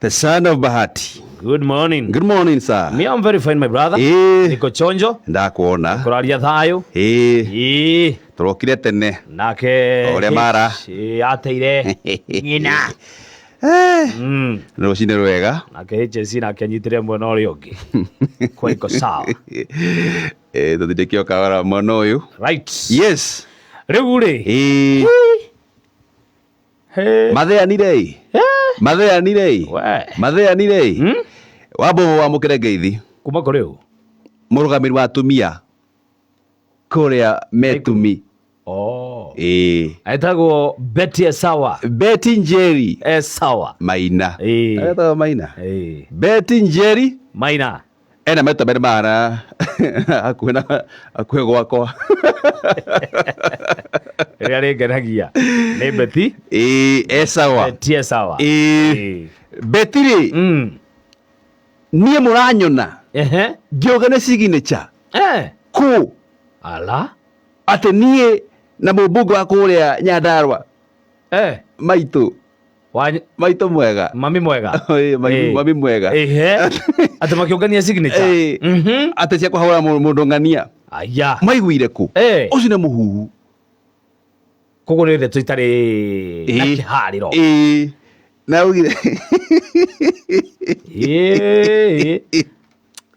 The son of Bahati. Good morning. Good morning, sir. Me, I'm very fine, my brother. Ĩĩ. Niko chonjo. Ndakuona. Kũraria thayũ. Ĩĩ. Ĩĩ. Tũrokire tene. Nake O ũrĩa mara. Ĩĩ, ateire nyina. Eh. Mm. Rũcinĩ rwega. Nake HSC nake anyitire mwena ũrĩa ũngĩ. Kwa iko sawa. Eh, tũtindĩkio kawara mwena ũyũ. Right. Yes. Rĩu rĩ. Ĩĩ. Hey. Matheanire ĩ. Matheanire ĩ. We. Matheanire ĩ. Hmm? Wambo wamũkĩre ngeithi. Kuma kũrĩ ũ? Mũrũgamĩrĩri wa atumia kũrĩa Metumi. Oh. Ĩĩ. Etagwo Betty Esawa. Betty Njeri Esawa. Maina. Ĩĩ. Etagwo Maina. Ĩĩ. Betty Njeri Maina. Ena maita merĩ mahana hakuhĩ na hakuhĩ gwakwa. Rĩrĩa rĩngenagia nĩ Betty. Ĩĩ, Esawa. Betty Esawa. Ĩĩ. Ĩĩ. Betty rĩ, niĩ mũranyona Ehe. ngĩũga nĩ signature Eh. kũ Ala. atĩ niĩ na mũmbunge wa kũrĩa Nyandarua Eh. maitũ maitũ mwega. Mami mwega. Ĩĩ, mami Ĩĩ. mami mwega. Ehe. Atĩ makĩũngania signature. Ĩĩ. Atĩ cia kũhagũra mũndũ ng'ania. Aya. Maiguire kũ? Eh. Ũcio nĩ mũhuhu. Koguo nĩ ndeto itarĩ na Ĩĩ. kĩharĩro. Ĩĩ. Na ugire Ĩĩ.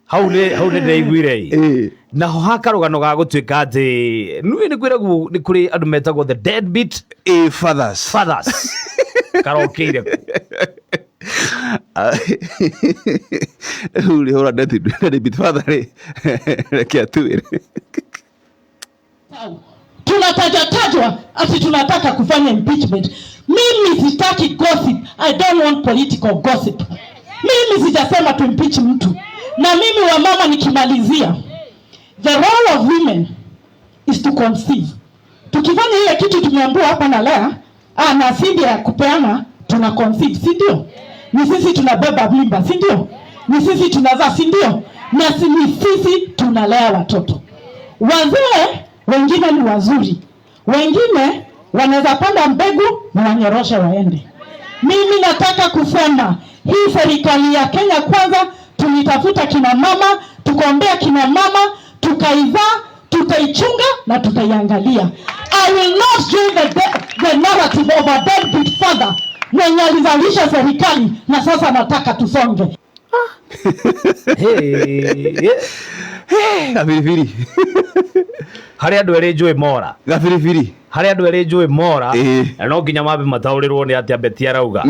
Hau nĩ ndĩraiguire ĩ. Ĩĩ. Naho hakarũgano ga gũtuĩka atĩ nĩ nĩ kwĩragwo nĩ kũrĩ andũ metagwo the deadbeat Ĩĩ, fathers. Fathers. Karokĩire kũ? Rĩu rĩ hũra deadbeat father rĩ, reke atuĩre. Tunataja tajwa ati tunataka kufanya impeachment. Mimi sitaki gossip. I don't want political gossip. Mimi sijasema tu impeach mtu. Na mimi wa mama nikimalizia, the role of women is to conceive. Tukifanya ile kitu tumeambiwa hapa na Lea, na Cindy ya kupeana, tuna conceive, si ndio? Ni sisi tunabeba mimba, si ndio? Ni sisi tunazaa, si ndio? Na si ni sisi tunalea watoto. Wazee wengine ni wazuri, wengine wanaweza panda mbegu na wanyoroshe waende. Mimi nataka kusema hii serikali ya Kenya Kwanza tulitafuta kina mama, tukaombea kina mama, tukaizaa, tutaichunga na tutaiangalia. I will not join the narrative of a deadbeat father mwenye alizalisha serikali na sasa nataka tusonge. Hey. Gabiribiri. Harĩ andũ erĩ njũĩ mora. Gabiribiri. Harĩ andũ erĩ njũĩ mora. Ĩĩ. Na no nginya mambe mataũrĩrwo nĩ atĩa Betty arauga.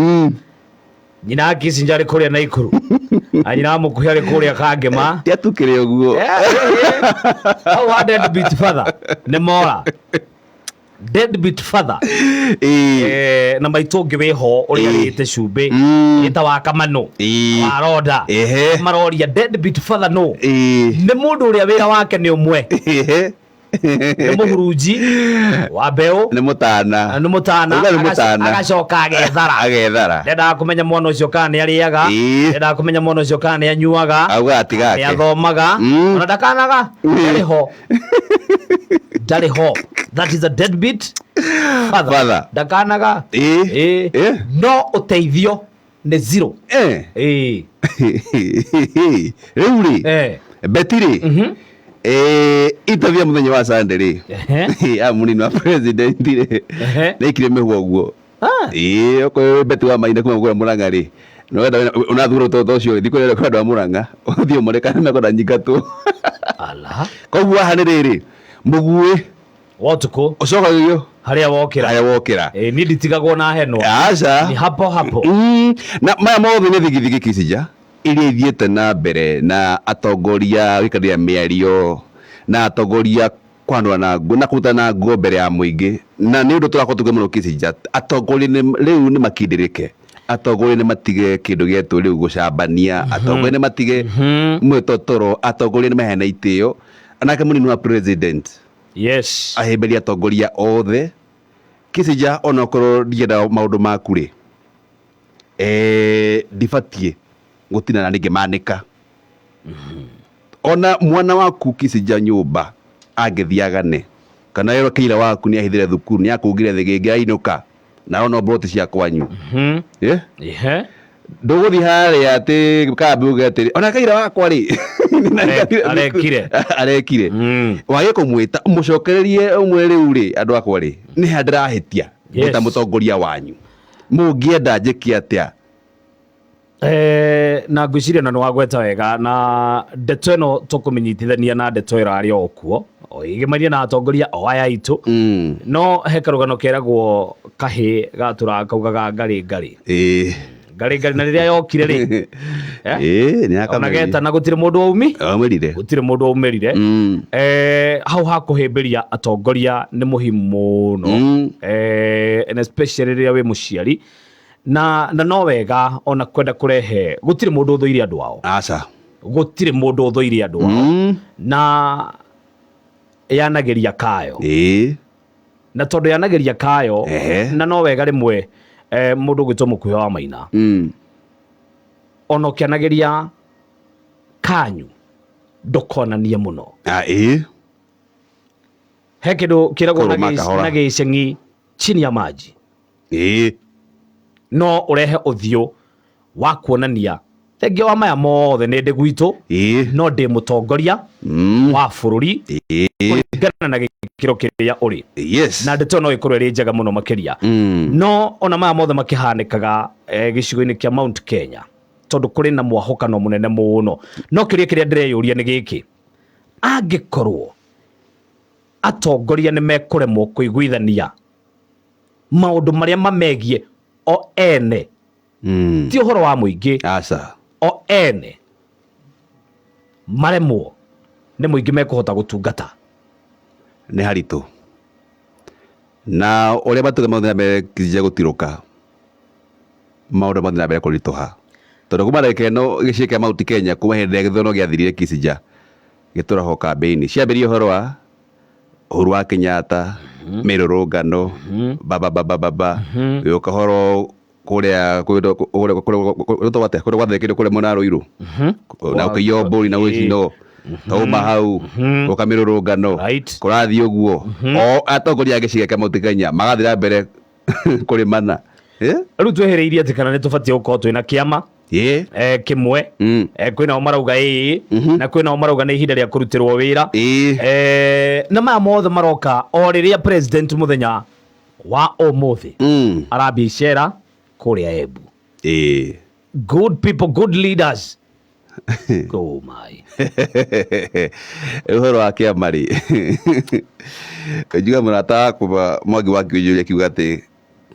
Nyina wa Kissinger arĩ kũrĩa Naikuru. Na nyina wa Mũkuhĩ arĩ kũrĩa Kangema. Tiatukĩre ũguo. Hau ha deadbeat father nĩ mora. Deadbeat father. Ĩĩ. Eh, na maitũ ũngĩ wĩho ũrĩa Ĩĩ. arĩte cumbĩ ĩta wa Kamanũ Ĩĩ. wa Ronda. Ehe. Maroria deadbeat father no Ĩĩ. nĩ mũndũ ũrĩa wĩra wake nĩ ũmwe. Ehe. Nĩ mũhurunji wa mbeũ. Nĩ mũtana. Nĩ mũtana. Uga nĩ mũtana. Agacoka agethara. Agethara. Ndendaga kũmenya mwana ũcio kana nĩ arĩaga. Ĩĩ. Ndendaga kũmenya mwana ũcio kana nĩ anyuaga. Auga atigake. Nĩ athomaga. Ona ndakanaga. Ndarĩ ho. Ndarĩ ho. That is a deadbeat father. Father. Ndakanaga. Ĩĩ. Ĩĩ. Ĩĩ. No ũteithio nĩ zero. Eh. Ĩĩ. Rĩu rĩ. Eh. Betty rĩ. Eh, interview ya mũthenya wa Sunday rĩ. Ehe. Ya mũnini wa president rĩ. Ehe. Nĩaikire mĩhwa ũguo. Ah. Ĩĩ, okorwo Betty wa Maina kuma kũrĩa Mũrang'a rĩ. Nĩwenda ũnathura ũtoto ũcio rĩ, thiĩ kũrĩa kwĩ andũ a Mũrang'a, ũthiĩ ũmore kana mekwenda nyingatwo. Ala. Koguo haha nĩ rĩrĩ, mũguĩ Wa ũtukũ. Ũcokagio harĩa wokĩra. Harĩa wokĩra. Ĩĩ, niĩ nditigagwo na henwo. Aca. Ni hapo hapo. Na maya mothe nĩ thigithigi Kissinger iria ithiĩte na mbere na atongoria gũikarĩra mĩario na atongoria kwanũra na nguo na kũrutana nguo mbere ya mũingĩ, na nĩ ũndũ tũrakorwo tuge mũno Kissinger, atongoria rĩu nĩ makindĩrĩke, atongoria nĩ matige kĩndũ gĩetwo rĩu gũcambania, atongoria nĩ matige mwĩtotoro, atongoria nĩ maheane itĩo. Nake mũnini wa president Yes. ahĩmbĩria atongoria othe. Kissinger, onokorwo ndienda maũndũ maku rĩ, eh, ndibatiĩ gũtinda na ningĩmanĩka. Ona mwana waku Kissinger nyũmba angĩthiĩ agane kana ĩro kĩira waku nĩ ahithire thukuru nĩ akũngire thĩgĩngĩ ainũka na ona mburoti cia kwanyu. Eh? Ehe. Ndũgũthiĩ harĩa atĩ kambi uge atĩrĩ ona kaira wakwa rĩ Arekire. Arekire. Wage kũmwĩta mũcokererie ũmwe rĩu rĩ andũ akwa rĩ nĩ ha ndĩrahĩtia Yes. ta mũtongoria wanyu mũngĩenda njĩke atĩa? Na ngwĩciria na nĩ wagweta wega na ndeto ĩno tũkũmĩnyitithania na ndeto ĩrarĩ o kuo o ĩgemaine na atongoria o aya aitũ. No he karũgano keragwo kahĩ gatũraga kaugaga ngarĩ ngarĩ ngarĩ ngarĩ na rĩrĩa yokire rĩ Eh? Ĩĩ nĩ ona akamĩrire. getana gũtirĩ mũndũ waumi Aumĩrire. gũtirĩ mũndũ waumĩrire. Hau ha kũhĩmbĩria atongoria nĩ mũhimu mũno. And especially rĩrĩa wĩ mũciari na no wega ona kwenda kũrehe gũtirĩ mũndũ ũthũire andũ ao. Aca. Gũtirĩ mũndũ ũthũire andũ ao. Na yanagĩria kayo. Na tondũ yanagĩria kayo na no wega rĩmwe mũndũ ũgwĩtwo mũkuhĩ wa maina ona ũkĩanagĩria kanyu ndũkonanie mũno. Ah, ĩĩ. He kĩndũ kĩragwo na Kũrũma kahora. na gĩceng'i chini ya maji. No ũrehe ũthiũ wa kuonania thengia wa maya mothe nĩ ndĩ gwitũ no ndĩ mũtongoria wa bũrũri kũringana na gĩkĩro kĩrĩa ũrĩ. Yes. Na ndeto no ĩkorwo ĩrĩ njega mũno makĩria. No ona maya mothe makĩhanĩkaga gĩcigo-inĩ kĩa Mount Kenya tondũ kũrĩ na mwahũkano mũnene mũno no kĩrĩa kĩrĩa ndĩreyũria nĩ gĩkĩ angĩkorwo atongoria nĩ mekũremwo kũiguithania maũndũ marĩa mamegiĩ o ene ti ũhoro wa mũingĩ. Aca. O ene maremwo nĩ mũingĩ mekũhota gũtungata. Nĩ haritũ na ũrĩa matuga maũndũ na mbere kĩnjia gũtirũka maũndũ mathiĩ na mbere kũritũha tondũ kuma ndagĩka ĩno gĩcigo kĩa Mount Kenya kuma hĩndĩ ĩrĩa gĩthurano gĩathirire Kissinger gĩtũraho kambĩini ciambĩrĩria ũhoro wa Uhuru wa Kenyatta mĩrũrũngano baba baba baba gĩũka ũhoro kũrĩa kũrĩa kũrĩa gwathĩkĩrwo kũrĩa mwena wa Ruiru na ũkĩiywo mbũri na gwĩcinwo tauma hau gũka mĩrũrũngano Right. kũrathiĩ ũguo o atongoria a gĩcigo kĩa Mount Kenya magathiĩ na mbere kũrĩmana. Eh? Rĩu twehereirie atĩ kana nĩ tũbatiĩ gũkorwo twĩna kĩama Ĩĩ. Kĩmwe. Kwĩnao marauga ĩĩ na kwĩnao marauga nĩ ihinda rĩa kũrutĩrwo wĩra. Ĩĩ. Na maya mothe maroka o rĩrĩa president mũthenya wa ũmũthĩ arambia icera kũrĩa Embu. Ĩĩ. Good people, good leaders. Oh my. Ũhoro wa kĩama rĩ njuga mũrata wakwa Mwangi wa Kĩũnjũria akiuga atĩ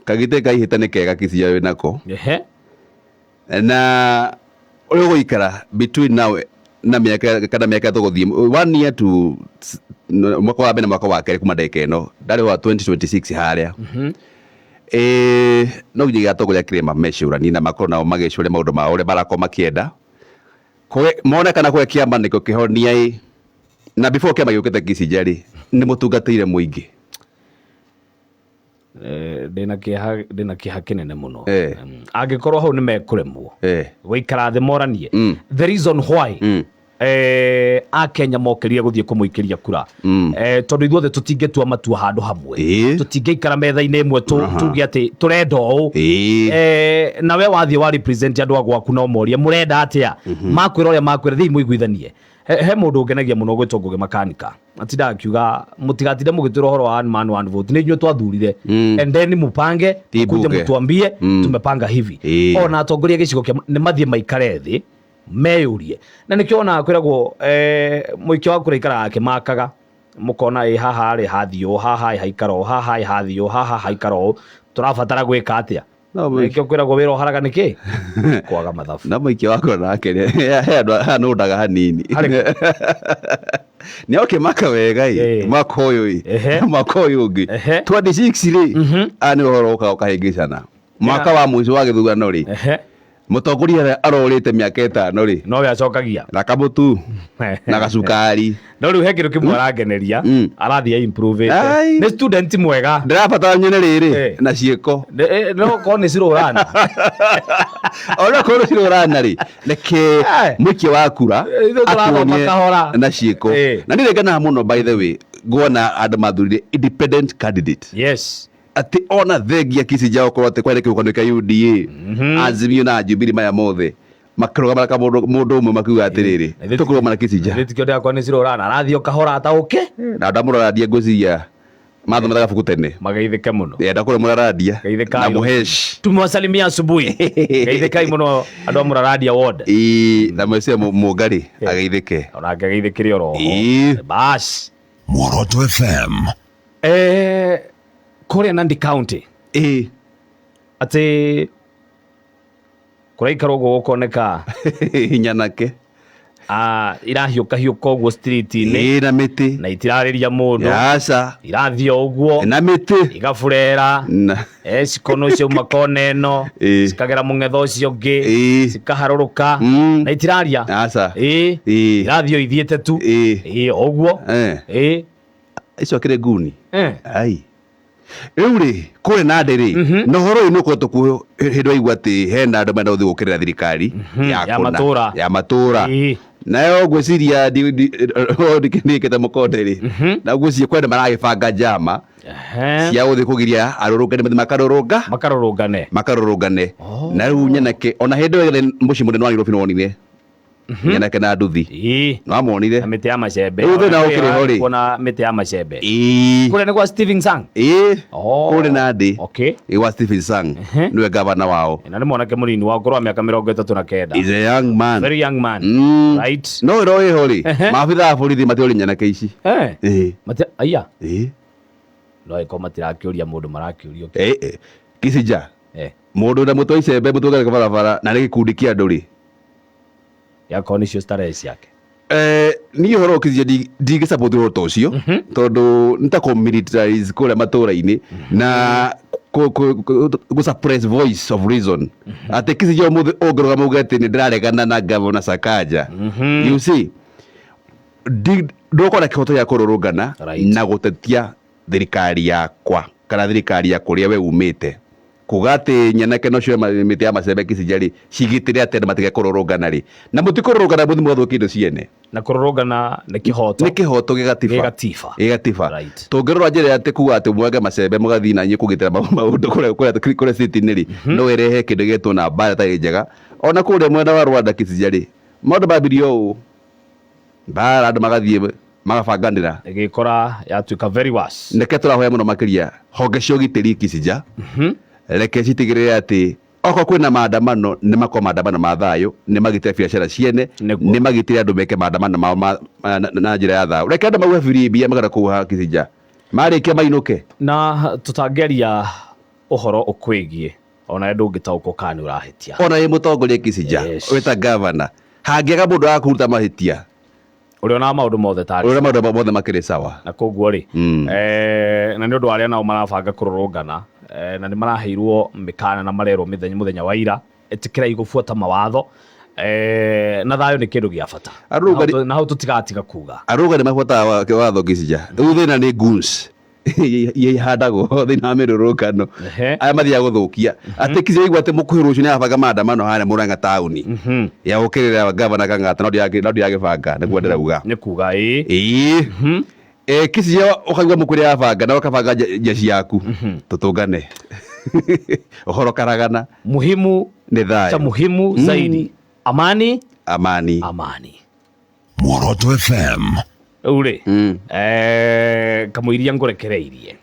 kagitĩ ka ihĩta nĩ kega Kisia wĩnako. Ehe. Na ũrĩa ũgũikara between now na mĩaka kana mĩaka tũgũthiĩ 1 year to mwaka wa mbere na mwaka wa kerĩ kuma ndagĩka ĩno ndarĩ wa 2026 harĩa. No nginya atongoria kĩrĩma mecũranie na makorwo nao magĩcũria maũndũ mao ũrĩa marakorwo makĩenda mone kana kũhe kĩama nĩkĩo kĩhonia ĩ na before kĩama gĩũkĩte Kissinger rĩ nĩ mũtungatĩire mũingĩ. Ndĩna kĩeha kĩnene mũno. Angĩkorwo hau nĩ mekũremwo gũikara thĩ moranie the reason why Akenya mokĩrire gũthiĩ kũmũikĩria kura tondũ ithuothe tũtingĩtua matua handũ hamwe tũtingĩikara metha-inĩ ĩmwe tuge atĩ tũrenda ũũ. Na we wathiĩ wa represent andũ a gwaku no morie mũrenda atĩa makwĩra ũrĩa makwĩra thiĩ mũiguithanie. He mũndũ ũngenagia mũno gwĩtwo Ngũgĩ Makanika atindaga akiuga mũtigatinde mũgĩtwĩra ũhoro wa one man one vote nĩ inyuĩ twathurire and then mupange Ti mkuje bunge. mtuambie tumepanga hivi. Ona atongoria gĩcigo kĩa nĩ mathiĩ maikare thĩ meyũrie na nĩkĩo onaga kwĩragwo mũikia wa kura ikaraga akĩmakaga mũkona ĩ haha rĩ hathiĩ ũũ haha ĩ haikara ũũ haha ĩ hathiĩ ũũ haha haikara ũũ tũrabatara gwĩka atĩa. No, Na mũikia nĩkĩo kwĩragwo wĩra ũharaga nĩkĩ kwaga mathabu. Na mũikia wa kura nake rĩ, he andũ haha nũndaga hanini. Harĩ Nĩ okĩmaka wega ĩ mwaka ũyũ ĩ na mwaka ũyũ ũngĩ 26 rĩ aya nĩ ũhoro ũkaga ũkahĩngĩcana mwaka wa mũico wa gĩthurano rĩ mũtongoria ũrĩa arorĩte mĩaka 5 rĩ nowe acokagia na kamũtu na gacukari. No rĩu he kĩndũ kĩmwe arangeneria arathiĩ improve Ai. nĩ student mwega ndĩrabatara nyone rĩrĩ na ciĩko no korwo nĩ cirũrana ona korwo nĩ cirũrana rĩ reke mũikia wa kura Ithuĩ tũrathoma atuonie kahora. na ciĩko na nĩ ngenaga mũno by the way nguona andũ mathurire independent candidate. Yes. Atĩ ona thengia Kisija okorwo atĩ kwarĩ kĩũngano kĩa UDA, Azimio na Jubilee, maya mothe makĩrũgama na kamũndũ mũndũ ũmwe, makiuga atĩrĩrĩ, tũkũrũgama na Kisija. Githĩ tikio ndĩrakwa nĩ cirorana arathiĩ o kahora ataũke. Na ndamũrarandia, ngwĩciria mathomete gabuku tene. Mageithĩke mũno. Enda kũrĩa mũrarandia. Geithĩkai. Na mũhesh. Tumewasalimia asubuhi, geithĩkai mũno andũ a Mũrarandia ward. Ĩĩ, na mwĩcie mũngarĩ ageithĩke. Onake ageithĩkĩre oroho. Bas. Muoroto FM. Kũrĩa Nandi County, atĩ kũraikara ũguo gũkoneka nyanake irahiũka hiũka ũguo street-inĩ. Na mĩtĩ. Na itirarĩria mũndũ. Aca. Irathiĩ o ũguo. Na mĩtĩ. Igaburera. Na cikono ciauma kona ĩno, cikagera mũng'etho ũcio ũngĩ, cikaharũrũka, na itiraria. Aca. Irathiĩ o ithiĩte tu. O ũguo. Icio akĩrĩ nguni. Ai, rĩu rĩ, kũrĩa Nandi rĩ, na ũhoro ũyũ nĩ ũkoretwo kuo hĩndĩ waigua atĩ hena andũ marenda gũthiĩ gũũkĩrĩra thirikari ya ya kũna, matũra. Ya matũra. Nayo ngwĩciria ndikĩte mũkonde rĩ, na ngwĩciria kwenda maragĩbanga njama cia gũthiĩ kũgiria arũrũngani mathiĩ makarũrũnga. Makarũrũngane. Makarũrũngane. Na rĩu nyanake, ona hĩndĩ ĩyo mũciĩ mũnene wa Nairobi nĩwonire nyanake na nduthi. Nĩwamonire. Na mĩtĩ ya macembe. Rĩu thĩna ũkĩrĩ ho rĩ. Kuona mĩtĩ ya macembe kũrĩa nĩ gwa Stephen Sang. Ĩĩ. Oh. Kũrĩ Nandi. Ĩ, gwa Stephen Sang. Nĩwe gavana wao. Na nĩ mwanake mũnini wa ũkũrũ wa mĩaka 39. Is a young man. Very young man. Right. No ĩro ĩho rĩ, maabitha a borithi matiũria nyanake ici. Aya. No ĩkorwo matirakĩũria mũndũ, marakĩũrio kĩ? Kisija, mũndũ na mũtwe icembe, mũtwe ũgereka barabara, na nĩ gĩkundi kĩa andũ rĩ. Yakorwo nĩcio starehe ciake. Niĩ ũhoro ũyũ, Kisija, ndingĩ support ũhoro ta ũcio, tondũ nĩ ta kũ-militarize kũrĩa matũra-inĩ na gũ suppress voice of reason, atĩ Kisija ũmũthĩ ũngĩrũgama uge atĩ nĩ ndĩraregana na Governor Sakaja, you see, ndũgũkorwo na kĩhoto gĩa kũrũrũngana na gũtetia thirikari yakwa kana thirikari ya kũrĩa we umĩte. Kuga atĩ nyanake no cioe mĩtĩ ya macembe, Kisija rĩ, cigitĩre atĩ andũ matige kũrũrũngana rĩ, na mũtikũrũrũngana, mũthiĩ mũgathũkia indo ciene. Na kũrũrũngana nĩ kĩhoto. Nĩ kĩhoto gĩgatiba. Gĩgatiba. Gĩgatiba. Tũngĩrora njĩra ya atĩ kuga atĩ mwage macembe mũgathiĩ na inyuĩ kũgitĩra maũndũ kũrĩa city-inĩ rĩ, no ĩrehe kĩndũ gĩetwo na mbara ĩtarĩ njega. Ona kũrĩa mwena wa Rwanda, Kisija rĩ, maũndũ mambirie ũũ, mbara, andũ magathiĩ magabanganĩra. Ĩgĩkora yatuĩka very worse. Nĩkĩo tũrahoya mũno makĩria honge cia ũgitĩri, Kisija, reke citigĩrĩre atĩ okorwo kwĩna maandamano, nĩ makorwo maandamano ma thayũ, nĩ magitĩre biacara ciene, nĩ magitĩre andũ meke maandamano mao na njĩra ya thayũ. Reke andũ mauge birimbi magana kũu ha Kisija, marĩkia mainũke. Na tũtangĩaria ũhoro ũkwĩgiĩ, ona ndũngĩtaũkwo kana nĩ ũrahĩtia. Ona wĩ mũtongoria, Kisija, wĩta gavana, hangĩaga mũndũ wa kũruta mahĩtia, ũrĩa onaga maũndũ mothe tarĩ ũrĩa maũndũ mothe makĩrĩ sawa. Na koguo rĩ, na nĩ ũndũ wa arĩa nao marabanga kũrũrũngana, na nĩ maraheirwo mĩkana na marerwo mĩthenya wa ira, ĩtĩkĩrai gũbuata mawatho, na thayũ nĩ kĩndũ gĩa bata. Na hau tũtigatiga kuga. Arũgani mabuataga watho, Kisija. Rĩu thĩna nĩ goons iria ihandagwo thĩinĩ wa mĩrũrũngano, aya mathiaga gũthũkia. Atĩ Kisija igua atĩ mũkuhĩ rũciũ nĩ arabanga maandamano harĩa Murang'a taũni ya gũkĩrĩra gavana Kang'ata, no ndiagĩbanga nĩguo ndĩrauga. Nĩ kuga ĩĩ. Ĩĩ. Kisija ũkaigua mũkwĩrĩ yabanga na ũkabanga jeshi yaku, tũtũngane ũhoro karagana. Muhimu nĩ cha thayũ. Muhimu zaidi, amani. Amani. Amani. Muoroto FM. Rĩu rĩ, kamũiria ngũrekereirie.